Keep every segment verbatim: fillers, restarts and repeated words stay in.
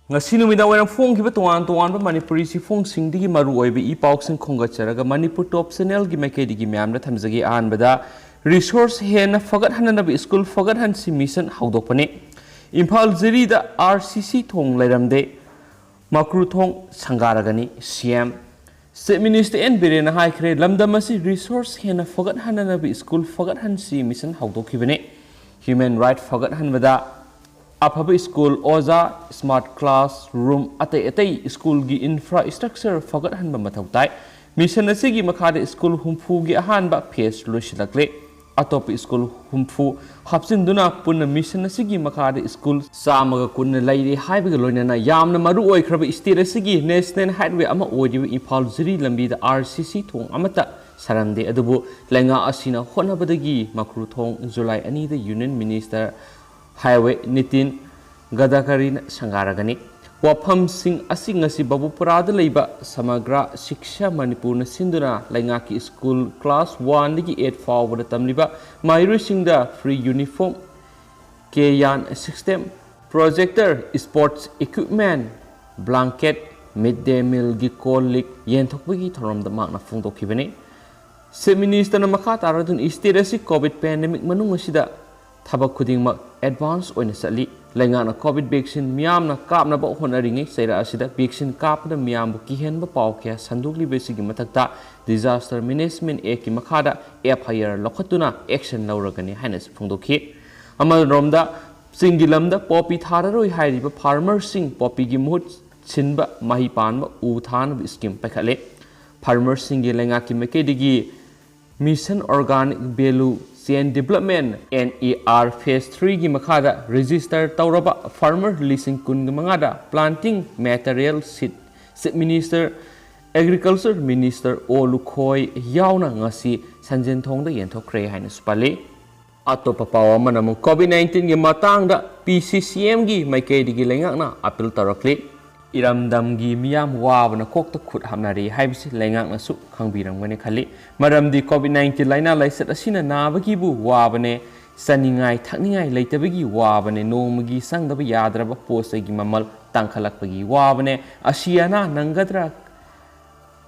ꯉꯁꯤ ꯅꯨꯃꯤꯗꯥꯡ ꯋꯥꯏꯔꯝ ꯐꯣꯡꯈꯤꯕ ꯇꯣꯉꯥꯟ ꯇꯣꯉꯥꯟꯕ ꯃꯅꯤꯄꯨꯔꯤ ꯆꯦꯐꯣꯡꯁꯤꯡꯗꯒꯤ ꯃꯔꯨꯑꯣꯏꯕ ꯏ ꯄꯥꯎꯁꯤꯡ ꯈꯣꯝꯒꯠꯆꯔꯒ ꯃꯅꯤꯄꯨꯔ ꯇꯣꯞ ꯆꯦꯅꯦꯜꯒꯤ ꯃꯥꯏꯀꯩꯗꯒꯤ ꯃꯌꯥꯝꯗ ꯊꯝꯖꯒꯦ꯫ ꯑꯍꯥꯟꯕꯗ, ꯔꯤꯁꯣꯔꯁ ꯍꯦꯟꯅ ꯐꯒꯠꯍꯟꯅꯅꯕ ꯁ꯭ꯀꯨꯜ ꯐꯒꯠꯍꯟꯁꯤ ꯃꯤꯁꯟ ꯍꯧꯗꯣꯛꯄꯅꯤ꯫ ꯏꯝꯐꯥꯜ ꯖꯤꯔꯤꯗ ꯑꯥꯔ ꯁꯤ ꯁꯤ ꯊꯣꯡ ꯂꯩꯔꯝꯗꯦ, ꯃꯀ꯭ꯔꯨ ꯊꯣꯡ ꯁꯪꯒꯥꯔꯒꯅꯤ, C M. Chief minister N ꯕꯤꯔꯦꯟꯅ ꯍꯥꯏꯈ꯭ꯔꯦ, ꯂꯝꯗꯝ ꯑꯁꯤ ꯔꯤꯁꯣꯔꯁ ꯍꯦꯟꯅ ꯐꯒꯠꯍꯟꯅꯅꯕ ꯁ꯭ꯀꯨꯜ ꯐꯒꯠꯍꯟꯁꯤ ꯃꯤꯁꯟ ꯍꯧꯗꯣꯛꯈꯤꯕꯅꯤ꯫ ꯍ꯭ꯌꯨꯃꯦꯟ ꯔꯥꯏꯠ ꯐꯒꯠꯍꯟꯕꯗ ꯑꯐꯕ ꯁ꯭ꯀꯨꯜ, ꯑꯣꯖꯥ, ꯁ꯭ꯃꯥꯔꯠ ꯀ꯭ꯂꯥꯁ ꯔꯨꯝ, ꯑꯇꯩ ꯑꯇꯩ ꯁ꯭ꯀꯨꯜꯒꯤ ꯏꯟꯐ꯭ꯔꯥ ꯁ꯭ꯇ꯭ꯔꯛꯆꯔ ꯐꯒꯠꯍꯟꯕ ꯃꯊꯧ ꯇꯥꯏ꯫ ꯃꯤꯁꯟ ꯑꯁꯤꯒꯤ ꯃꯈꯥꯗ ꯁ꯭ꯀꯨꯜ ꯍꯨꯝꯐꯨꯒꯤ ꯑꯍꯥꯟꯕ ꯐꯦꯁ ꯂꯣꯏꯁꯤꯜꯂꯛꯂꯦ꯫ ꯑꯇꯣꯞꯄ ꯁ꯭ꯀꯨꯜ ꯍꯨꯝꯐꯨ ꯍꯥꯞꯆꯤꯟꯗꯨꯅ ꯄꯨꯟꯅ ꯃꯤꯁꯟ ꯑꯁꯤꯒꯤ ꯃꯈꯥꯗ ꯁ꯭ꯀꯨꯜ ꯆꯥꯝꯃꯒ ꯀꯨꯟ ꯂꯩꯔꯦ ꯍꯥꯏꯕꯒ ꯂꯣꯏꯅꯅ ꯌꯥꯝꯅ ꯃꯔꯨ ꯑꯣꯏꯈ꯭ꯔꯕ ꯁ꯭ꯇꯦꯠ ꯑꯁꯤꯒꯤ ꯅꯦꯁꯅꯦꯜ ꯍꯥꯏꯋꯦ ꯑꯃ ꯑꯣꯏꯔꯤꯕ ꯏꯝꯐꯥꯜ ꯖꯤꯔꯤ ꯂꯝꯕꯤꯗ ꯑꯥꯔ ꯁꯤ ꯁꯤ ꯊꯣꯡ ꯑꯃꯠꯇ ꯁꯥꯔꯝꯗꯦ꯫ ꯑꯗꯨꯕꯨ ꯂꯩꯉꯥꯛ ꯑꯁꯤꯅ ꯍꯣꯠꯅꯕꯗꯒꯤ ꯃꯀ꯭ꯔꯨ ꯊꯣꯡ ꯖꯨꯂꯥꯏ ꯑꯅꯤꯗ ꯌꯨꯅꯤꯌꯟ ꯃꯤꯅꯤꯁꯇꯔ ꯍꯥꯏꯋꯦ ꯅꯤꯇꯤꯟ ꯒꯗꯀꯔꯤꯅ ꯁꯪꯒꯥꯔꯒꯅꯤ꯫ ꯋꯥꯐꯝꯁꯤꯡ ꯑꯁꯤ ꯉꯁꯤ ꯕꯕꯨꯄꯨꯔꯥꯗ ꯂꯩꯕ ꯁꯃꯒ꯭ꯔꯥ ꯁꯤꯛꯁꯥ ꯃꯅꯤꯄꯨꯔꯅ ꯁꯤꯟꯗꯨꯅ ꯂꯩꯉꯥꯛꯀꯤ ꯁ꯭ꯀꯨꯜ ꯀ꯭ꯂꯥꯁ ꯋꯥꯟꯗꯒꯤ ꯑꯩꯠ ꯐꯥꯎꯕꯗ ꯇꯝꯂꯤꯕ ꯃꯍꯩꯔꯣꯏꯁꯤꯡꯗ ꯐ꯭ꯔꯤ ꯌꯨꯅꯤꯐꯣꯔꯝ, ꯀꯦ ꯌꯥꯟ system, projector, sports equipment, blanket, ꯃꯤꯗ ꯗꯦ ꯃꯤꯜꯒꯤ ꯀꯣꯜ ꯂꯤꯛ ꯌꯦꯟꯊꯣꯛꯄꯒꯤ ꯊꯧꯔꯝꯗ ꯃꯍꯥꯛꯅ ꯐꯣꯡꯗꯣꯛꯈꯤꯕꯅꯤ꯫ ꯆꯤꯐ ꯃꯤꯅꯤꯁꯇꯔꯅ ꯃꯈꯥ ꯇꯥꯔꯗꯨꯅ ꯁ꯭ꯇꯦꯠ ꯑꯁꯤ ꯀꯣꯚꯤꯗ ꯄꯦꯟꯗꯦꯃꯤꯛ ꯃꯅꯨꯡ ꯑꯁꯤꯗ ꯊꯕꯛ ꯈꯨꯗꯤꯡꯃꯛ ꯑꯦꯗꯚꯥꯟꯁ ꯑꯣꯏꯅ ꯆꯠꯂꯤ꯫ ꯂꯩꯉꯥꯛꯅ ꯀꯣꯚꯤꯗ ꯚꯦꯛꯁꯤꯟ ꯃꯤꯌꯥꯝꯅ ꯀꯥꯞꯅꯕ ꯍꯣꯠꯅꯔꯤꯉꯩ ꯆꯩꯔꯥꯛ ꯑꯁꯤꯗ ꯚꯦꯛꯁꯤꯟ ꯀꯥꯞꯄꯗ ꯃꯤꯌꯥꯝꯕꯨ ꯀꯤꯍꯟꯕ ꯄꯥꯎ ꯀꯌꯥ ꯁꯟꯗꯣꯛꯂꯤꯕꯁꯤꯒꯤ ꯃꯊꯛꯇ ꯗꯤꯖꯥꯁꯇꯔ ꯃꯦꯅꯦꯖꯃꯦꯟ ꯑꯦꯛꯀꯤ ꯃꯈꯥꯗ ꯑꯦꯐ ꯑꯥꯏ ꯑꯥꯔ ꯂꯧꯈꯠꯇꯨꯅ ꯑꯦꯛꯁꯟ ꯂꯧꯔꯒꯅꯤ ꯍꯥꯏꯅꯁꯨ ꯐꯣꯡꯗꯣꯛꯈꯤ꯫ ꯑꯃꯔꯣꯝꯗ, ꯆꯤꯡꯒꯤ ꯂꯝꯗ ꯄꯣꯄꯤ ꯊꯥꯔꯔꯣꯏ ꯍꯥꯏꯔꯤꯕ ꯐꯥꯔꯃꯔꯁꯤꯡ ꯄꯣꯄꯤꯒꯤ ꯃꯍꯨꯠ ꯁꯤꯟꯕ ꯃꯍꯩ ꯄꯥꯟꯕ ꯎ ꯊꯥꯅꯕ ꯁ꯭ꯀꯤꯝ ꯄꯥꯏꯈꯠꯂꯦ꯫ ꯐꯥꯔꯃꯔꯁꯤꯡꯒꯤ ꯂꯩꯉꯥꯛꯀꯤ ꯃꯥꯏꯀꯩꯗꯒꯤ ꯃꯤꯁꯟ ꯑꯣꯔꯒꯥꯅꯤꯛ ꯚꯦꯂꯨ ꯆꯦꯟ development, N E R, face ꯊ꯭ꯔꯤꯒꯤ ꯃꯈꯥꯗ ꯔꯦꯖꯤꯁꯇꯔ ꯇꯧꯔꯕ ꯐꯥꯔꯃꯔ ꯂꯤꯁꯤꯡ ꯀꯨꯟꯒ ꯃꯉꯥꯗ ꯄ꯭ꯂꯥꯟꯇꯤꯡ ꯃꯦꯇꯔꯤꯌꯦꯜ ꯁꯤꯠ ꯆꯤꯐ ꯃꯤꯅꯤꯁꯇꯔ, ꯑꯦꯒ꯭ꯔꯤꯀꯜꯆꯔ ꯃꯤꯅꯤꯁꯇꯔ ꯑꯣ ꯂꯨꯈꯣꯏ ꯌꯥꯎꯅ ꯉꯁꯤ ꯁꯟꯖꯦꯟꯊꯣꯡꯗ ꯌꯦꯟꯊꯣꯛꯈ꯭ꯔꯦ ꯍꯥꯏꯅꯁꯨ ꯄꯜꯂꯤ꯫ ꯑꯇꯣꯞꯄ ꯄꯥꯎ ꯑꯃꯅ ꯑꯃꯨꯛ ꯀꯣꯚꯤꯗ ꯅꯥꯏꯟꯇꯤꯟꯒꯤ ꯃꯇꯥꯡꯗ ꯄꯤ ꯁꯤ ꯁꯤ ꯑꯦꯝꯒꯤ ꯃꯥꯏꯀꯩꯗꯒꯤ ꯂꯩꯉꯥꯛꯅ ꯑꯥꯄꯤꯜ ꯇꯧꯔꯛꯂꯤ꯫ ꯏꯔꯝꯗꯝꯒꯤ ꯃꯤꯌꯥꯝ ꯋꯥꯕꯅ ꯀꯣꯛꯇ ꯈꯨꯠ ꯍꯥꯞꯅꯔꯤ ꯍꯥꯏꯕꯁꯤ ꯂꯩꯉꯥꯛꯅꯁꯨ ꯈꯪꯕꯤꯔꯝꯒꯅꯤ ꯈꯜꯂꯤ꯫ ꯃꯔꯝꯗꯤ ꯀꯣꯚꯤꯗ ꯅꯥꯏꯟꯇꯤꯟ ꯂꯥꯏꯅꯥ ꯂꯥꯏꯆꯠ ꯑꯁꯤꯅ ꯅꯥꯕꯒꯤꯕꯨ ꯋꯥꯕꯅꯦ, ꯆꯥꯅꯤꯡꯉꯥꯏ ꯊꯛꯅꯤꯡꯉꯥꯏ ꯂꯩꯇꯕꯒꯤ ꯋꯥꯕꯅꯦ, ꯅꯣꯡꯃꯒꯤ ꯆꯪꯗꯕ ꯌꯥꯗ꯭ꯔꯕ ꯄꯣꯠ ꯆꯩꯒꯤ ꯃꯃꯜ ꯇꯥꯡꯈꯠꯂꯛꯄꯒꯤ ꯋꯥꯕꯅꯦ, ꯑꯁꯤ ꯑꯅꯥ ꯅꯪꯒꯗ꯭ꯔꯥ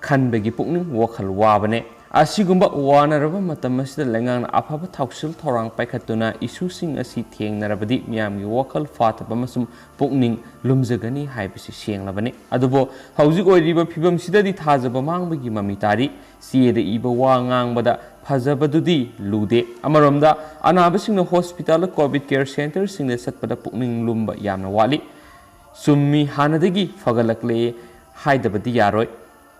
ꯈꯟꯕꯒꯤ ꯄꯨꯛꯅꯤꯡ ꯋꯥꯈꯜ ꯋꯥꯕꯅꯦ꯫ ꯑꯁꯤꯒꯨꯝꯕ ꯋꯥꯅꯔꯕ ꯃꯇꯝ ꯑꯁꯤꯗ ꯂꯩꯉꯥꯛꯅ ꯑꯐꯕ ꯊꯧꯁꯤꯜ ꯊꯧꯔꯥꯡ ꯄꯥꯏꯈꯠꯇꯨꯅ ꯏꯁꯨꯁꯤꯡ ꯑꯁꯤ ꯊꯦꯡꯅꯔꯕꯗꯤ ꯃꯤꯌꯥꯝꯒꯤ ꯋꯥꯈꯜ ꯐꯥꯊꯕ ꯑꯃꯁꯨꯡ ꯄꯨꯛꯅꯤꯡ ꯂꯨꯝꯖꯒꯅꯤ ꯍꯥꯏꯕꯁꯤ ꯁꯦꯡꯂꯕꯅꯤ꯫ ꯑꯗꯨꯕꯨ ꯍꯧꯖꯤꯛ ꯑꯣꯏꯔꯤꯕ ꯐꯤꯕꯝꯁꯤꯗꯗꯤ ꯊꯥꯖꯕ ꯃꯥꯡꯕꯒꯤ ꯃꯃꯤ ꯇꯥꯔꯤ꯫ ꯆꯦꯗ ꯏꯕ ꯋꯥ ꯉꯥꯡꯕꯗ ꯐꯖꯕꯗꯨꯗꯤ ꯂꯨꯗꯦ꯫ ꯑꯃꯔꯣꯝꯗ ꯑꯅꯥꯕꯁꯤꯡꯅ ꯍꯣꯁꯄꯤꯇꯥꯜꯗ ꯀꯣꯚꯤꯗ ꯀꯦꯌꯔ ꯁꯦꯟꯇꯔꯁꯤꯡꯗ ꯆꯠꯄꯗ ꯄꯨꯛꯅꯤꯡ ꯂꯨꯝꯕ ꯌꯥꯝꯅ ꯋꯥꯠꯂꯤ꯫ ꯆꯨꯝꯃꯤ, ꯍꯥꯟꯅꯗꯒꯤ ꯐꯒꯠꯂꯛꯂꯦ ꯍꯥꯏꯗꯕꯗꯤ ꯌꯥꯔꯣꯏ꯫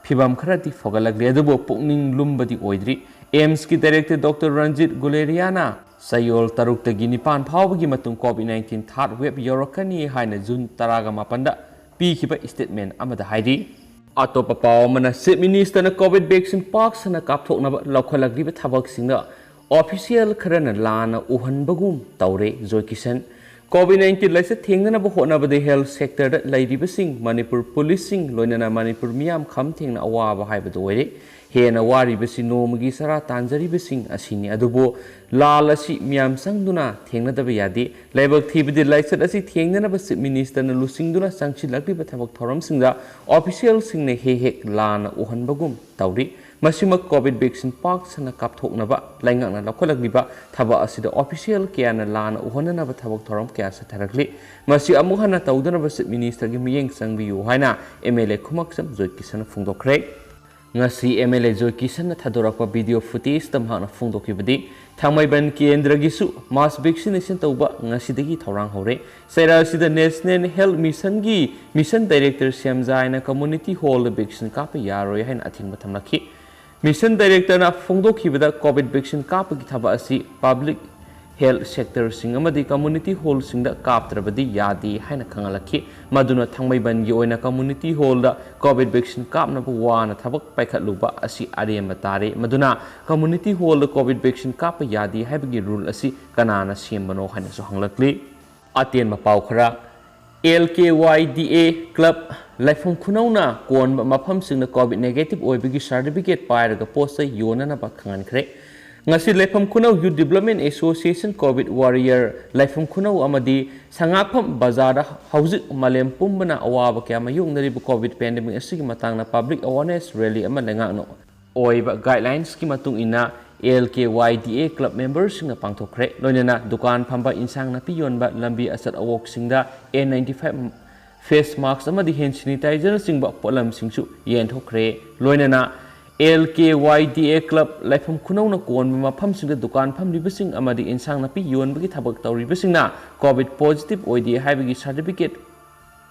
ꯐꯤꯕꯝ ꯈꯔꯗꯤ ꯐꯒꯠꯂꯛꯂꯦ, ꯑꯗꯨꯕꯨ ꯄꯨꯛꯅꯤꯡ ꯂꯨꯝꯕꯗꯤ ꯑꯣꯏꯗ꯭ꯔꯤ꯫ ꯑꯦꯝꯁꯀꯤ ꯗꯥꯏꯔꯦꯛꯇꯔ ꯗꯣꯛꯇꯔ ꯔꯟꯖꯤꯠ ꯒꯨꯂꯦꯔꯤꯌꯥꯅ ꯆꯌꯣꯜ ꯇꯔꯨꯛꯇꯒꯤ ꯅꯤꯄꯥꯟ ꯐꯥꯎꯕꯒꯤ ꯃꯇꯨꯡ ꯀꯣꯚꯤꯗ ꯅꯥꯏꯟꯇꯤꯟ ꯊꯥꯔꯗ ꯋꯦꯕ ꯌꯧꯔꯛꯀꯅꯤ ꯍꯥꯏꯅ ꯖꯨꯟ ꯇꯔꯥꯒ ꯃꯥꯄꯟꯗ ꯄꯤꯈꯤꯕ ꯁ꯭ꯇꯦꯠꯃꯦꯟ ꯑꯃꯗ ꯍꯥꯏꯔꯤ꯫ ꯑꯇꯣꯞꯄ ꯄꯥꯎ ꯑꯃꯅ, ꯆꯤꯐ ꯃꯤꯅꯤꯁꯇꯔꯅ ꯀꯣꯚꯤꯗ ꯚꯦꯛꯁꯤꯟ ꯄꯥꯛ ꯁꯟꯅ ꯀꯥꯞꯊꯣꯛꯅꯕ ꯂꯧꯈꯠꯂꯛꯂꯤꯕ ꯊꯕꯛꯁꯤꯡꯗ ꯑꯣꯐꯤꯁꯤꯌꯦꯜ ꯈꯔꯅ ꯂꯥꯟꯅ ꯎꯍꯟꯕꯒꯨꯝ ꯇꯧꯔꯦ꯫ ꯖꯣꯏ ꯀꯤꯁꯟ, ꯀꯣꯚꯤꯗ ꯅꯥꯏꯟꯇꯤꯟ ꯂꯥꯏꯆꯠ ꯊꯦꯡꯅꯅꯕ ꯍꯣꯠꯅꯕꯗ ꯍꯦꯜꯊ ꯁꯦꯛꯇꯔꯗ ꯂꯩꯔꯤꯕꯁꯤꯡ, ꯃꯅꯤꯄꯨꯔ ꯄꯨꯂꯤꯁꯁꯤꯡ, ꯂꯣꯏꯅꯅ ꯃꯅꯤꯄꯨꯔ ꯃꯤꯌꯥꯝ ꯈꯝ ꯊꯦꯡꯅ ꯑꯋꯥꯕ ꯍꯥꯏꯕꯗꯨ ꯑꯣꯏꯔꯦ꯫ ꯍꯦꯟꯅ ꯋꯥꯔꯤꯕꯁꯤ ꯅꯣꯡꯃꯒꯤ ꯆꯔꯥ ꯇꯥꯟꯖꯔꯤꯕꯁꯤꯡ ꯑꯁꯤꯅꯤ꯫ ꯑꯗꯨꯕꯨ ꯂꯥꯜ ꯑꯁꯤ ꯃꯤꯌꯥꯝ ꯆꯪꯗꯨꯅ ꯊꯦꯡꯅꯗꯕ ꯌꯥꯗꯦ꯫ ꯂꯥꯏꯕꯛ ꯊꯤꯕꯗꯤ, ꯂꯥꯏꯆꯠ ꯑꯁꯤ ꯊꯦꯡꯅꯅꯕ ꯆꯤꯐ ꯃꯤꯅꯤꯁꯇꯔꯅ ꯂꯨꯆꯤꯡꯗꯨꯅ ꯆꯪꯁꯤꯜꯂꯛꯂꯤꯕ ꯊꯕꯛ ꯊꯧꯔꯝꯁꯤꯡꯗ ꯑꯣꯐꯤꯁꯤꯌꯦꯜꯁꯤꯡꯅ ꯍꯦꯛ ꯍꯦꯛ ꯂꯥꯟꯅ ꯎꯍꯟꯕꯒꯨꯝ ꯇꯧꯔꯤ꯫ ꯃꯁꯤꯃꯛ ꯀꯣꯚꯤꯗ ꯚꯦꯛꯁꯤꯟ ꯄꯥꯛ ꯁꯟꯅ ꯀꯥꯞꯊꯣꯛꯅꯕ ꯂꯩꯉꯥꯛꯅ ꯂꯧꯈꯠꯂꯛꯂꯤꯕ ꯊꯕꯛ ꯑꯁꯤꯗ ꯑꯣꯐꯤꯁꯤꯌꯦꯜ ꯀꯌꯥꯅ ꯂꯥꯟꯅ ꯎꯍꯟꯅꯅꯕ ꯊꯕꯛ ꯊꯧꯔꯝ ꯀꯌꯥ ꯆꯠꯊꯔꯛꯂꯤ꯫ ꯃꯁꯤ ꯑꯃꯨꯛ ꯍꯟꯅ ꯇꯧꯗꯅꯕ ꯆꯤꯐ ꯃꯤꯅꯤꯁꯇꯔꯒꯤ ꯃꯤꯠꯌꯦꯡ ꯆꯪꯕꯤꯌꯨ ꯍꯥꯏꯅ ꯑꯦꯝ ꯑꯦꯜ ꯑꯦ ꯈꯨꯃꯛꯆꯝ ꯖꯣꯏ ꯀꯤꯁꯟꯅ ꯐꯣꯡꯗꯣꯛꯈ꯭ꯔꯦ꯫ ꯉꯁꯤ ꯑꯦꯝ ꯑꯦꯜ ꯑꯦ ꯖꯣꯏ ꯀꯤꯁꯟꯅ ꯊꯥꯗꯣꯔꯛꯄ ꯚꯤꯗꯤꯑꯣ ꯐꯨꯇꯦꯖꯇ ꯃꯍꯥꯛꯅ ꯐꯣꯡꯗꯣꯛꯈꯤꯕꯗꯤ, ꯊꯥꯡꯃꯩꯕꯟ ꯀꯦꯟꯗ꯭ꯔꯒꯤꯁꯨ ꯃꯥꯁ ꯚꯦꯛꯁꯤꯅꯦꯁꯟ ꯇꯧꯕ ꯉꯁꯤꯗꯒꯤ ꯊꯧꯔꯥꯡ ꯍꯧꯔꯦ꯫ ꯆꯩꯔꯥ ꯑꯁꯤꯗ ꯅꯦꯁꯅꯦꯜ ꯍꯦꯜꯊ ꯃꯤꯁꯟꯒꯤ ꯃꯤꯁꯟ ꯗꯥꯏꯔꯦꯛꯇꯔ ꯁ꯭ꯌꯥꯝꯖꯥꯏꯅ ꯀꯝꯃꯨꯅꯤꯇꯤ ꯍꯣꯜꯗ ꯚꯦꯛꯁꯤꯟ ꯀꯥꯞꯄ ꯌꯥꯔꯣꯏ ꯍꯥꯏꯅ ꯑꯊꯤꯡꯕ ꯊꯝꯂꯛꯈꯤ꯫ ꯃꯤꯁꯟ ꯗꯥꯏꯔꯦꯛꯇꯔꯅ ꯐꯣꯡꯗꯣꯛꯈꯤꯕꯗ, ꯀꯣꯚꯤꯗ ꯚꯦꯛꯁꯤꯟ ꯀꯥꯞꯄꯒꯤ ꯊꯕꯛ ꯑꯁꯤ ꯄꯕ꯭ꯂꯤꯛ ꯍꯦꯜꯊ ꯁꯦꯛꯇꯔꯁꯤꯡ ꯑꯃꯗꯤ ꯀꯝꯃꯨꯅꯤꯇꯤ ꯍꯣꯜꯁꯤꯡꯗ ꯀꯥꯞꯇ꯭ꯔꯕꯗꯤ ꯌꯥꯗꯦ ꯍꯥꯏꯅ ꯈꯪꯍꯜꯂꯛꯈꯤ꯫ ꯃꯗꯨꯅ ꯊꯥꯡꯃꯩꯕꯟꯒꯤ ꯑꯣꯏꯅ ꯀꯝꯃꯨꯅꯤꯇꯤ ꯍꯣꯜꯗ ꯀꯣꯚꯤꯗ ꯚꯦꯛꯁꯤꯟ ꯀꯥꯞꯅꯕ ꯋꯥꯅ ꯊꯕꯛ ꯄꯥꯏꯈꯠꯂꯨꯕ ꯑꯁꯤ ꯑꯔꯦꯝꯕ ꯇꯥꯔꯦ꯫ ꯃꯗꯨꯅ ꯀꯝꯃꯨꯅꯤꯇꯤ ꯍꯣꯜꯗ ꯀꯣꯚꯤꯗ ꯚꯦꯛꯁꯤꯟ ꯀꯥꯞꯄ ꯌꯥꯗꯦ ꯍꯥꯏꯕꯒꯤ ꯔꯨꯜ ꯑꯁꯤ ꯀꯅꯥꯅ ꯁꯦꯝꯕꯅꯣ ꯍꯥꯏꯅꯁꯨ ꯍꯪꯂꯛꯂꯤ꯫ ꯑꯇꯦꯟꯕ ꯄꯥꯎ ꯈꯔ꯫ ꯑꯦꯜ ꯀꯦ ꯋꯥꯏ ꯗꯤ ꯑꯦ ꯀ꯭ꯂꯕ ꯂꯥꯏꯐꯝ ꯈꯨꯅꯧꯅ ꯀꯣꯟꯕ ꯃꯐꯝꯁꯤꯡꯗ ꯀꯣꯚꯤꯗ ꯅꯦꯒꯦꯇꯤꯚ ꯑꯣꯏꯕꯒꯤ ꯁꯥꯔꯇꯤꯐꯤꯀꯦꯠ ꯄꯥꯏꯔꯒ ꯄꯣꯠ ꯆꯩ ꯌꯣꯟꯅꯅꯕ ꯈꯪꯍꯟꯈ꯭ꯔꯦ꯫ ꯉꯁꯤ ꯂꯩꯐꯝ ꯈꯨꯅꯧ Youth Development Association, COVID Warrior, ꯂꯩꯐꯝ ꯈꯨꯅꯧ ꯑꯃꯗꯤ ꯁꯉꯥꯛꯐꯝ ꯕꯖꯥꯔꯗ ꯍꯧꯖꯤꯛ ꯃꯥꯂꯦꯝ ꯄꯨꯝꯕꯅ ꯑꯋꯥꯕ ꯀꯌꯥ ꯃꯥꯌꯣꯛꯅꯔꯤꯕ COVID pandemic ꯑꯁꯤꯒꯤ ꯃꯇꯥꯡꯗ public awareness rally ꯑꯃ ꯂꯩꯉꯥꯛꯅ ꯑꯣꯏꯕ guidelines ꯀꯤ ꯃꯇꯨꯡ ꯏꯟꯅ L K Y D A club member ꯁꯤꯡꯅ ꯄꯥꯡꯊꯣꯛꯈ꯭ꯔꯦ꯫ ꯂꯣꯏꯅꯅ ꯗꯨꯀꯥꯟ ꯐꯝꯕ, ꯏꯟꯁꯥꯡ ꯅꯥꯄꯤ ꯌꯣꯟꯕ, ꯂꯝꯕꯤ ꯑꯆꯠ ꯑꯋꯣꯛꯁꯤꯡꯗ N ninety five face mask ꯑꯃꯗꯤ hand sanitizer ꯅꯆꯤꯡꯕ ꯄꯣꯠꯂꯝꯁꯤꯡꯁꯨ ꯌꯦꯟꯊꯣꯛꯈ꯭ꯔꯦ꯫ ꯂꯣꯏꯅꯅ L K Y D A club ꯂꯩꯐꯝ ꯈꯨꯅꯧꯅ ꯀꯣꯟꯕ ꯃꯐꯝꯁꯤꯡꯗ ꯗꯨꯀꯥꯟ ꯐꯝꯂꯤꯕꯁꯤꯡ ꯑꯃꯗꯤ ꯏꯟꯁꯥꯡ ꯅꯥꯄꯤ ꯌꯣꯟꯕꯒꯤ ꯊꯕꯛ ꯇꯧꯔꯤꯕꯁꯤꯡꯅ COVID positive ꯑꯣꯏꯗꯦ ꯍꯥꯏꯕꯒꯤ certificate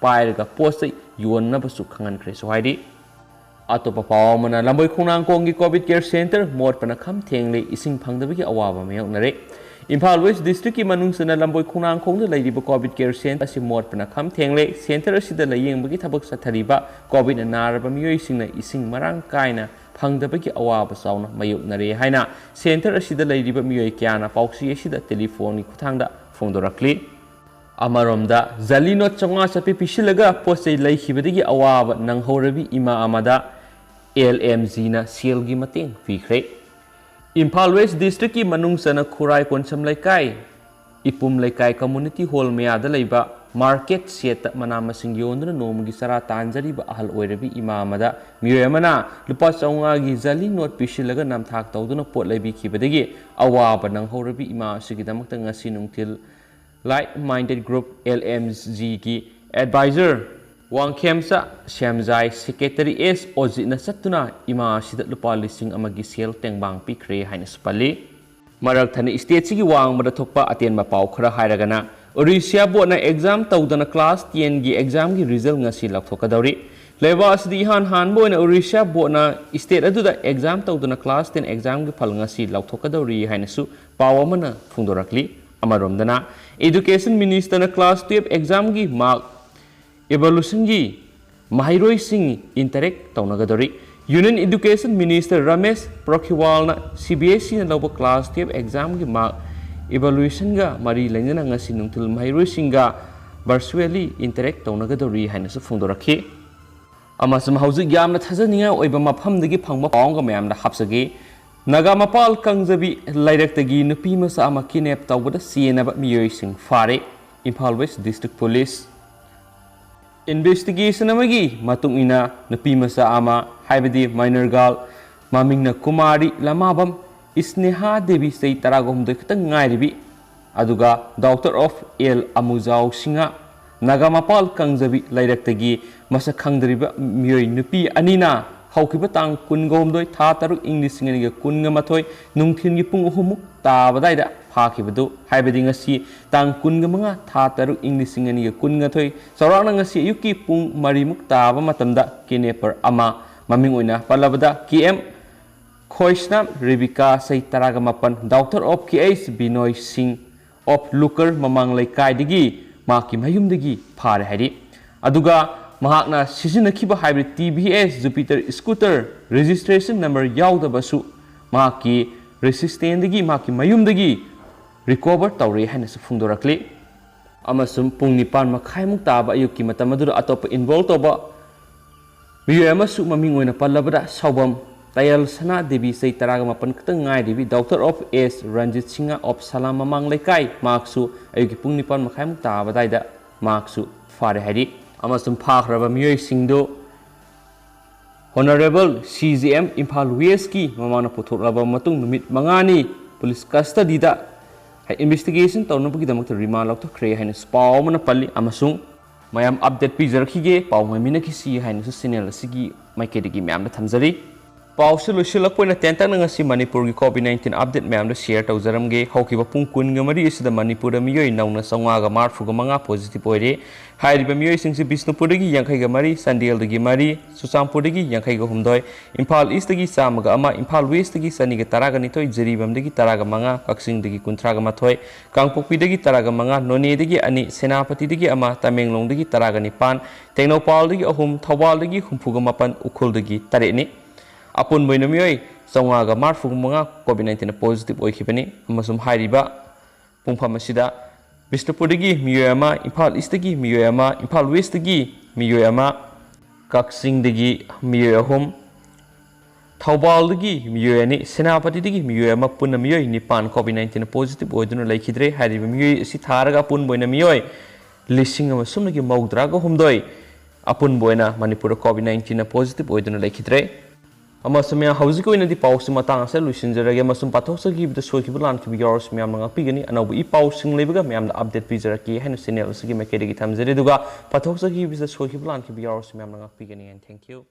ꯄꯥꯏꯔꯒ ꯄꯣꯠ ꯆꯩ ꯌꯣꯟꯅꯕꯁꯨ ꯈꯪꯍꯟꯈ꯭ꯔꯦꯁꯨ ꯍꯥꯏꯔꯤ꯫ ꯑꯇꯣꯞꯄ ꯄꯥꯎ ꯑꯃꯅ, ꯂꯝꯕꯣꯏ ꯈꯣꯡꯅꯥꯡꯈꯣꯡꯒꯤ COVID care center ꯃꯣꯠꯄꯅ ꯈꯝ ꯊꯦꯡꯂꯦ, ꯏꯁꯤꯡ ꯐꯪꯗꯕꯒꯤ ꯑꯋꯥꯕ ꯃꯥꯌꯣꯛꯅꯔꯦ꯫ ꯏꯝꯐꯥꯜ West district ꯀꯤ ꯃꯅꯨꯡ ꯆꯟꯅ ꯂꯝꯕꯣꯏ ꯈꯣꯡꯅꯥꯡꯈꯣꯡꯗ ꯂꯩꯔꯤꯕ COVID care center ꯑꯁꯤ ꯃꯣꯠꯄꯅ ꯈꯝ ꯊꯦꯡꯂꯦ꯫ Center ꯑꯁꯤꯗ ꯂꯥꯌꯦꯡꯕꯒꯤ ꯊꯕꯛ ꯆꯠꯊꯔꯤꯕ COVID ꯅ ꯅꯥꯔꯕ ꯃꯤꯑꯣꯏꯁꯤꯡꯅ ꯏꯁꯤꯡ ꯃꯔꯥꯡ ꯀꯥꯏꯅ ꯐꯪꯗꯕꯒꯤ ꯑꯋꯥꯕ ꯆꯥꯎꯅ ꯃꯥꯌꯣꯛꯅꯔꯦ ꯍꯥꯏꯅ center ꯑꯁꯤꯗ ꯂꯩꯔꯤꯕ ꯃꯤꯑꯣꯏ ꯀꯌꯥꯅ ꯄꯥꯎꯆꯦ ꯑꯁꯤꯗ telephone ꯒꯤ ꯈꯨꯠꯊꯥꯡꯗ ꯐꯣꯡꯗꯣꯔꯛꯂꯤ꯫ ꯑꯃꯔꯣꯝꯗ, ꯖꯂꯤ ꯅꯣꯠ ꯆꯥꯝꯃꯉꯥ ꯆꯠꯄꯤ ꯄꯤꯁꯤꯜꯂꯒ ꯄꯣꯠ ꯆꯩ ꯂꯩꯈꯤꯕꯗꯒꯤ ꯑꯋꯥꯕ ꯅꯪꯍꯧꯔꯕꯤ ꯏꯃꯥ ꯑꯃꯗ L M G ꯅ ꯁꯦꯜꯒꯤ ꯃꯇꯦꯡ ꯄꯤꯈ꯭ꯔꯦ꯫ ꯏꯝꯐꯥꯜ West district ꯀꯤ ꯃꯅꯨꯡ ꯆꯟꯅ ꯈꯨꯔꯥꯏ ꯀꯣꯟꯁꯝ ꯂꯩꯀꯥꯏ, ꯏꯄꯨꯝ ꯂꯩꯀꯥꯏ community hall ꯃꯌꯥꯗ ꯂꯩꯕ market shed ꯇ ꯃꯅꯥ ꯃꯁꯤꯡ ꯌꯣꯟꯗꯨꯅ ꯅꯣꯡꯃꯒꯤ ꯆꯔꯥ ꯇꯥꯟꯖꯔꯤꯕ ꯑꯍꯜ ꯑꯣꯏꯔꯕꯤ ꯏꯃꯥ ꯑꯃꯗ ꯃꯤꯑꯣꯏ ꯑꯃꯅ ꯂꯨꯄꯥ ꯆꯥꯝꯃꯉꯥꯒꯤ ꯖꯂꯤ ꯅꯣꯠ ꯄꯤꯁꯤꯜꯂꯒ ꯅꯝꯊꯥꯛ ꯇꯧꯗꯨꯅ ꯄꯣꯠ ꯂꯩꯕꯤꯈꯤꯕꯗꯒꯤ ꯑꯋꯥꯕ ꯅꯪꯍꯧꯔꯕꯤ ꯏꯃꯥ ꯑꯁꯤꯒꯤꯗꯃꯛꯇ ꯉꯁꯤ ꯅꯨꯡꯊꯤꯜ Like Minded Group, L M G ꯒꯤ advisor Wangkhemcha Shyamjai, secretary S ꯑꯣꯖꯤꯠꯅ ꯆꯠꯇꯨꯅ ꯏꯃꯥ ꯑꯁꯤꯗ ꯂꯨꯄꯥ ꯂꯤꯁꯤꯡ ꯑꯃꯒꯤ ꯁꯦꯜ ꯇꯦꯡꯕꯥꯡ ꯄꯤꯈ꯭ꯔꯦ ꯍꯥꯏꯅꯁꯨ ꯄꯜꯂꯤ꯫ ꯃꯔꯛ ꯊꯠꯅ state ꯁꯤꯒꯤ ꯋꯥꯡꯃꯗ ꯊꯣꯛꯄ ꯑꯇꯦꯟꯕ ꯄꯥꯎ ꯈꯔ ꯍꯥꯏꯔꯒꯅ, Odisha board ꯅ exam ꯇꯧꯗꯅ class ten ꯒꯤ exam ꯒꯤ result ꯉꯁꯤ ꯂꯥꯎꯊꯣꯛꯀꯗꯧꯔꯤ꯫ ꯂꯩꯕꯥꯛ ꯑꯁꯤꯗ ꯏꯍꯥꯟ ꯍꯥꯟꯕ ꯑꯣꯏꯅ Odisha board ꯅ state ꯑꯗꯨꯗ exam ꯇꯧꯗꯅ class ten exam ꯒꯤ ꯐꯜ ꯉꯁꯤ ꯂꯥꯎꯊꯣꯛꯀꯗꯧꯔꯤ ꯍꯥꯏꯅꯁꯨ ꯄꯥꯎ ꯑꯃꯅ ꯐꯣꯡꯗꯣꯔꯛꯂꯤ꯫ ꯑꯃꯔꯣꯝꯗꯅ, education minister ꯅ class twelve exam ꯒꯤ mark evaluation ꯒꯤ ꯃꯍꯩꯔꯣꯏꯁꯤꯡ interact ꯇꯧꯅꯒꯗꯧꯔꯤ꯫ Union Education Minister Ramesh ꯄ꯭ꯔꯣꯈꯤꯋꯥꯜꯅ C B S E ꯅ ꯂꯧꯕ class twelve exam ꯒꯤ mark evaluation ꯒ ꯃꯔꯤ ꯂꯩꯅꯅ ꯉꯁꯤ ꯅꯨꯡꯊꯤꯜ ꯃꯍꯩꯔꯣꯏꯁꯤꯡꯒ virtually interact ꯇꯧꯅꯒꯗꯧꯔꯤ ꯍꯥꯏꯅꯁꯨ ꯐꯣꯡꯗꯣꯔꯛꯈꯤ꯫ ꯑꯃꯁꯨꯡ ꯍꯧꯖꯤꯛ ꯌꯥꯝꯅ ꯊꯥꯖꯅꯤꯡꯉꯥꯏ ꯑꯣꯏꯕ ꯃꯐꯝꯗꯒꯤ ꯐꯪꯕ ꯄꯥꯎ ꯑꯃꯒ ꯃꯌꯥꯝꯗ ꯍꯥꯞꯆꯒꯦ꯫ ꯅꯥꯒꯥ ꯃꯄꯥꯜ ꯀꯪꯖꯕꯤ ꯂꯩꯔꯛꯇꯒꯤ ꯅꯨꯄꯤ ꯃꯆꯥ ꯑꯃ ꯀꯤꯗꯅꯦꯞ ꯇꯧꯕꯗ ꯆꯦꯟꯅꯕ ꯃꯤꯑꯣꯏꯁꯤꯡ ꯐꯥꯔꯦ꯫ Imphal west district police investigation ꯑꯃꯒꯤ ꯃꯇꯨꯡ ꯏꯟꯅ ꯅꯨꯄꯤ ꯃꯆꯥ ꯑꯃ, ꯍꯥꯏꯕꯗꯤ ꯃꯥꯏꯅꯔ ꯒꯥꯔꯜ, ꯃꯃꯤꯡꯅ ꯀꯨꯃꯥꯔꯤ ꯂꯃꯥꯕꯝ ꯏꯁꯅꯦꯍꯥ ꯗꯦꯕꯤ, ꯆꯍꯤ ꯇꯔꯥꯒ ꯍꯨꯝꯗꯣꯏ ꯈꯛꯇꯪ ꯉꯥꯏꯔꯤꯕꯤ, ꯑꯗꯨꯒ ꯗꯥꯎꯇꯔ ꯑꯣꯐ ꯑꯦꯜ ꯑꯃꯨꯖꯥꯎ ꯁꯤꯡꯍ, ꯅꯥꯒꯥ ꯃꯄꯥꯜ ꯀꯪꯖꯕꯤ ꯂꯩꯔꯛꯇꯒꯤ ꯃꯁꯛ ꯈꯪꯗ꯭ꯔꯤꯕ ꯃꯤꯑꯣꯏ ꯅꯨꯄꯤ ꯑꯅꯤꯅ ꯍꯧꯈꯤꯕ ꯇꯥꯡ ꯀꯨꯟꯒ ꯍꯨꯝꯗꯣꯏ ꯊꯥ ꯇꯔꯨꯛ ꯏꯪ ꯂꯤꯁꯤꯡ ꯑꯅꯤꯒ ꯀꯨꯟꯒ ꯃꯥꯊꯣꯏ ꯅꯨꯡꯊꯤꯜꯒꯤ ꯄꯨꯡ ꯑꯍꯨꯝꯃꯨꯛ ꯇꯥꯕ ꯑꯗꯨꯋꯥꯏꯗ ꯐꯥꯈꯤꯕꯗꯨ, ꯍꯥꯏꯕꯗꯤ ꯉꯁꯤ ꯇꯥꯡ ꯀꯨꯟꯒ ꯃꯉꯥ ꯊꯥ ꯇꯔꯨꯛ ꯏꯪ ꯂꯤꯁꯤꯡ ꯑꯅꯤꯒ ꯀꯨꯟꯃꯥꯊꯣꯏ ꯆꯥꯎꯔꯥꯛꯅ ꯉꯁꯤ ꯑꯌꯨꯛꯀꯤ ꯄꯨꯡ ꯃꯔꯤꯃꯨꯛ ꯇꯥꯕ ꯃꯇꯝꯗ ꯀꯤꯗꯅꯦꯄꯔ ꯑꯃ, ꯃꯃꯤꯡ ꯑꯣꯏꯅ ꯄꯜꯂꯕꯗ ꯀꯦ ꯑꯦꯝ ꯈꯣꯏꯁꯅꯥꯝ ꯔꯦꯕꯤꯀꯥ, ꯆꯍꯤ ꯇꯔꯥꯒ ꯃꯥꯄꯟ, ꯗꯥꯎꯇꯔ ꯑꯣꯐ ꯀꯦ ꯑꯩꯆ ꯕꯤꯅꯣꯏ ꯁꯤꯡ ꯑꯣꯐ ꯂꯨꯀꯔ ꯃꯃꯥꯡ ꯂꯩꯀꯥꯏꯗꯒꯤ ꯃꯍꯥꯛꯀꯤ ꯃꯌꯨꯝꯗꯒꯤ ꯐꯥꯔꯦ ꯍꯥꯏꯔꯤ꯫ ꯑꯗꯨꯒ ꯃꯍꯥꯛꯅ ꯁꯤꯖꯤꯟꯅꯈꯤꯕ ꯍꯥꯏꯕꯗꯤ ꯇꯤ ꯚꯤ ꯑꯦꯁ ꯖꯨꯄꯤꯇꯔ ꯁ꯭ꯀꯨꯇꯔ ꯔꯦꯖꯤꯁꯇ꯭ꯔꯦꯁꯟ ꯅꯝꯕꯔ ꯌꯥꯎꯗꯕꯁꯨ ꯃꯍꯥꯛꯀꯤ ꯔꯦꯁꯤꯁꯇꯦꯟꯗꯒꯤ, ꯃꯍꯥꯛꯀꯤ ꯃꯌꯨꯝꯗꯒꯤ ꯔꯤꯀꯣꯚꯔ ꯇꯧꯔꯦ ꯍꯥꯏꯅꯁꯨ ꯐꯣꯡꯗꯣꯔꯛꯂꯤ꯫ ꯑꯃꯁꯨꯡ ꯄꯨꯡ ꯅꯤꯄꯥꯟ ꯃꯈꯥꯏꯃꯨꯛ ꯇꯥꯕ ꯑꯌꯨꯛꯀꯤ ꯃꯇꯝ ꯑꯗꯨꯗ ꯑꯇꯣꯞꯄ ꯏꯟꯚꯣꯜꯕ ꯇꯧꯕ ꯃꯤꯑꯣꯏ ꯑꯃꯁꯨ, ꯃꯃꯤꯡ ꯑꯣꯏꯅ ꯄꯜꯂꯕꯗ ꯁꯥꯎꯕꯝ ꯇꯌꯥꯜ ꯁꯅꯥ ꯗꯦꯕꯤ, ꯆꯍꯤ ꯇꯔꯥꯒ ꯃꯥꯄꯟ ꯈꯛꯇꯪ ꯉꯥꯏꯔꯤꯕꯤ, daughter of S Ranjit Singh of Salam ꯃꯃꯥꯡ ꯂꯩꯀꯥꯏ, ꯃꯍꯥꯛꯁꯨ ꯑꯌꯨꯛꯀꯤ ꯄꯨꯡ ꯅꯤꯄꯥꯟ ꯃꯈꯥꯏꯃꯨꯛ ꯇꯥꯕ ꯑꯗꯨꯋꯥꯏꯗ ꯃꯍꯥꯛꯁꯨ ꯐꯥꯔꯦ ꯍꯥꯏꯔꯤ꯫ ꯑꯃꯁꯨꯡ ꯐꯥꯈ꯭ꯔꯕ ꯃꯤꯑꯣꯏꯁꯤꯡꯗꯨ ꯍꯣꯅꯔꯦꯕꯜ ꯁꯤ ꯖꯤ ꯑꯦꯝ ꯏꯝꯐꯥꯜ ꯋꯦꯁꯀꯤ ꯃꯃꯥꯡꯗ ꯄꯨꯊꯣꯛꯂꯕ ꯃꯇꯨꯡ ꯅꯨꯃꯤꯠ ꯃꯉꯥꯅꯤ ꯄꯨꯂꯤꯁ ꯀꯁꯇꯗꯤꯗ ꯏꯟꯚꯦꯁꯇꯤꯒꯦꯁꯟ ꯇꯧꯅꯕꯒꯤꯗꯃꯛꯇ ꯔꯤꯃꯥꯟ ꯂꯧꯊꯣꯛꯈ꯭ꯔꯦ ꯍꯥꯏꯅꯁꯨ ꯄꯥꯎ ꯑꯃꯅ ꯄꯜꯂꯤ꯫ ꯑꯃꯁꯨꯡ ꯃꯌꯥꯝ ꯑꯞꯗꯦꯠ ꯄꯤꯖꯔꯛꯈꯤꯒꯦ, ꯄꯥꯎ ꯉꯥꯏꯃꯤꯟꯅꯈꯤꯁꯤ ꯍꯥꯏꯅꯁꯨ ꯆꯦꯅꯦꯜ ꯑꯁꯤꯒꯤ ꯃꯥꯏꯀꯩꯗꯒꯤ ꯃꯌꯥꯝꯗ ꯊꯝꯖꯔꯤ꯫ ꯄꯥꯎꯁꯤ ꯂꯣꯏꯁꯤꯜꯂꯛꯄ ꯑꯣꯏꯅ ꯇꯦꯟꯇꯛꯅ ꯉꯁꯤ ꯃꯅꯤꯄꯨꯔꯒꯤ ꯀꯣꯚꯤꯗ ꯅꯥꯏꯟꯇꯤꯟ ꯑꯞꯗꯦꯠ ꯃꯌꯥꯝꯗ ꯁꯤꯌꯔ ꯇꯧꯖꯔꯝꯒꯦ꯫ ꯍꯧꯈꯤꯕ ꯄꯨꯡ ꯀꯨꯟꯒ ꯃꯔꯤ ꯑꯁꯤꯗ ꯃꯅꯤꯄꯨꯔꯗ ꯃꯤꯑꯣꯏ ꯅꯧꯅ ꯆꯥꯝꯃꯉꯥꯒ ꯃꯔꯤꯐꯨꯒ ꯃꯉꯥ ꯄꯣꯖꯤꯇꯤꯚ ꯑꯣꯏꯔꯦ꯫ ꯍꯥꯏꯔꯤꯕ ꯃꯤꯑꯣꯏꯁꯤꯡꯁꯤ ꯕꯤꯁꯅꯨꯄꯨꯔꯗꯒꯤ ꯌꯥꯡꯈꯩꯒ ꯃꯔꯤ, ꯆꯥꯟꯗꯦꯜꯗꯒꯤ ꯃꯔꯤ, ꯆꯨꯔꯆꯥꯟꯄꯨꯔꯗꯒꯤ ꯌꯥꯡꯈꯩꯒ ꯍꯨꯝꯗꯣꯏ, ꯏꯝꯐꯥꯜ ꯏꯁꯇꯒꯤ ꯆꯥꯝꯃꯒ ꯑꯃ, ꯏꯝꯐꯥꯜ ꯋꯦꯁꯇꯒꯤ ꯆꯅꯤꯒ ꯇꯔꯥꯒ ꯅꯤꯊꯣꯏ, ꯖꯤꯔꯤꯕꯥꯝꯗꯒꯤ ꯇꯔꯥꯒ ꯃꯉꯥ, ꯀꯛꯆꯤꯡꯗꯒꯤ ꯀꯨꯟꯊ꯭ꯔꯥꯒ ꯃꯥꯊꯣꯏ, ꯀꯥꯡꯄꯣꯛꯄꯤꯗꯒꯤ ꯇꯔꯥꯒ ꯃꯉꯥ, ꯅꯣꯅꯦꯗꯒꯤ ꯑꯅꯤ, ꯁꯦꯅꯥꯄꯇꯤꯗꯒꯤ ꯑꯃ, ꯇꯃꯦꯡꯂꯣꯡꯗꯒꯤ ꯇꯔꯥꯒ ꯅꯤꯄꯥꯟ, ꯇꯦꯡꯅꯧꯄꯥꯜꯗꯒꯤ ꯑꯍꯨꯝ, ꯊꯧꯕꯥꯜꯗꯒꯤ ꯍꯨꯝꯐꯨꯒ ꯃꯥꯄꯟ, ꯎꯈ꯭ꯔꯨꯜꯗꯒꯤ ꯇꯔꯦꯠꯅꯤ꯫ ꯑꯄꯨꯟꯕ ꯑꯣꯏꯅ ꯃꯤꯑꯣꯏ ꯆꯥꯝꯃꯉꯥꯒ ꯃꯔꯤꯐꯨ ꯃꯉꯥ ꯀꯣꯚꯤꯗ ꯅꯥꯏꯟꯇꯤꯟꯗ ꯄꯣꯖꯤꯇꯤꯚ ꯑꯣꯏꯈꯤꯕꯅꯤ꯫ ꯑꯃꯁꯨꯡ ꯍꯥꯏꯔꯤꯕ ꯄꯨꯡꯐꯝ ꯑꯁꯤꯗ ꯕꯤꯁꯅꯨꯄꯨꯔꯗꯒꯤ ꯃꯤꯑꯣꯏ ꯑꯃ, ꯏꯝꯐꯥꯜ ꯏꯁꯇꯒꯤ ꯃꯤꯑꯣꯏ ꯑꯃ, ꯏꯝꯐꯥꯜ ꯋꯦꯁꯇꯒꯤ ꯃꯤꯑꯣꯏ ꯑꯃ, ꯀꯛꯆꯤꯡꯗꯒꯤ ꯃꯤꯑꯣꯏ ꯑꯍꯨꯝ, ꯊꯧꯕꯥꯜꯗꯒꯤ ꯃꯤꯑꯣꯏ ꯑꯅꯤ, ꯁꯦꯅꯥꯄꯇꯤꯗꯒꯤ ꯃꯤꯑꯣꯏ ꯑꯃ, ꯄꯨꯟꯅ ꯃꯤꯑꯣꯏ ꯅꯤꯄꯥꯟ COVID nineteen positive ꯑꯣꯏꯗꯨꯅ ꯂꯩꯈꯤꯗ꯭ꯔꯦ꯫ ꯍꯥꯏꯔꯤꯕ ꯃꯤꯑꯣꯏ ꯑꯁꯤ ꯊꯥꯔꯒ ꯑꯄꯨꯟꯕ ꯑꯣꯏꯅ ꯃꯤꯑꯣꯏ ꯂꯤꯁꯤꯡ ꯑꯃ ꯁꯨꯞꯅꯒꯤ ꯃꯧꯗ꯭ꯔꯥꯒ ꯍꯨꯝꯗꯣꯏ ꯑꯄꯨꯟꯕ ꯑꯣꯏꯅ ꯃꯅꯤꯄꯨꯔꯗ COVID nineteen positive ꯑꯣꯏꯗꯨꯅ ꯂꯩꯈꯤꯗ꯭ꯔꯦ꯫ ꯑꯃꯁꯨꯡ ꯃꯌꯥꯝ, ꯍꯧꯖꯤꯛꯀꯤ ꯑꯣꯏꯅꯗꯤ ꯄꯥꯎꯁꯤ ꯃꯇꯥꯡ ꯑꯁꯤꯗ ꯂꯣꯏꯁꯤꯟꯖꯔꯒꯦ, ꯑꯃꯁꯨꯡ ꯄꯥꯊꯣꯛꯆꯈꯤꯕꯗ ꯁꯣꯏꯈꯤꯕ ꯂꯥꯟꯈꯤꯕ ꯌꯥꯎꯔꯁꯨ ꯃꯌꯥꯝꯅ ꯉꯥꯛꯄꯤꯒꯅꯤ꯫ ꯑꯅꯧꯕ ꯏ ꯄꯥꯎꯁꯤꯡ ꯂꯩꯕꯒ ꯃꯌꯥꯝꯗ update ꯄꯤꯖꯔꯛꯀꯦ ꯍꯥꯏꯅ channel ꯑꯁꯤꯒꯤ ꯃꯥꯏꯀꯩꯗꯒꯤ ꯊꯝꯖꯔꯤ꯫ ꯑꯗꯨꯒ ꯄꯥꯊꯣꯛꯆꯈꯤꯕꯁꯤꯗ ꯁꯣꯏꯈꯤꯕ ꯂꯥꯟꯈꯤꯕ ꯌꯥꯎꯔꯁꯨ ꯃꯌꯥꯝꯅ ꯉꯥꯛꯄꯤꯒꯅꯤ꯫ And thank you꯫